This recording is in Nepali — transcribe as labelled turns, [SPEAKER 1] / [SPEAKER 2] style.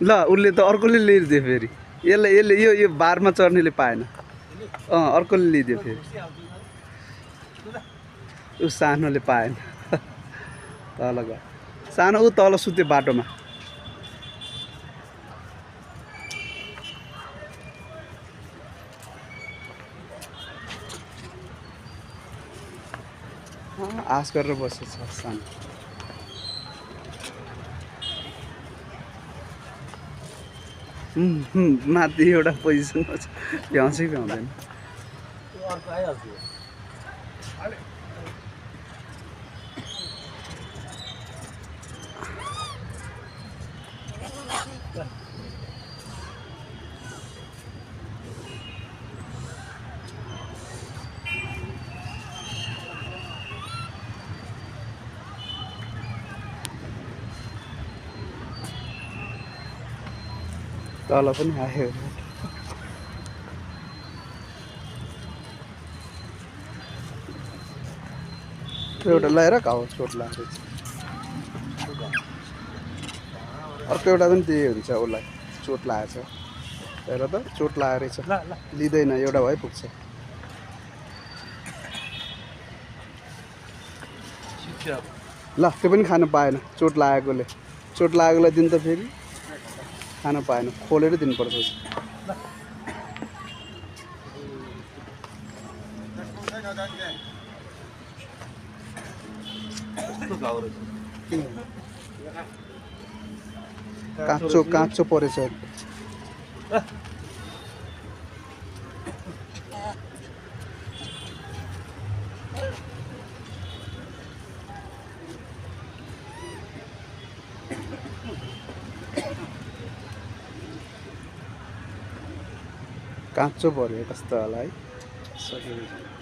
[SPEAKER 1] ल उसले त अर्कोले लिइदियो फेरि यसले यसले यो बारमा चढ्नेले पाएन अर्कोले लिइदियो फेरि ऊ सानोले पाएन तल गयो सानो ऊ तल सुत्यो बाटोमा आश गरेर बसेछ सानो माथि एउटा पोजिसनमा छ भ्याउँछै भ्याउँदैन तल पनि आयो एउटा लगाएर घाउ चोट लाग्छ अर्को एउटा पनि त्यही हुन्छ उसलाई चोट लागेछ हेर त चोट लागेको रहेछ लिँदैन एउटा भए पुग्छ ल त्यो पनि खानु पाएन चोट लागेकोलाई दिनु त फेरि खान पाएन खोलेर दिनुपर्छ काँचो परेछ काँचो पर्यो कस्तो होला है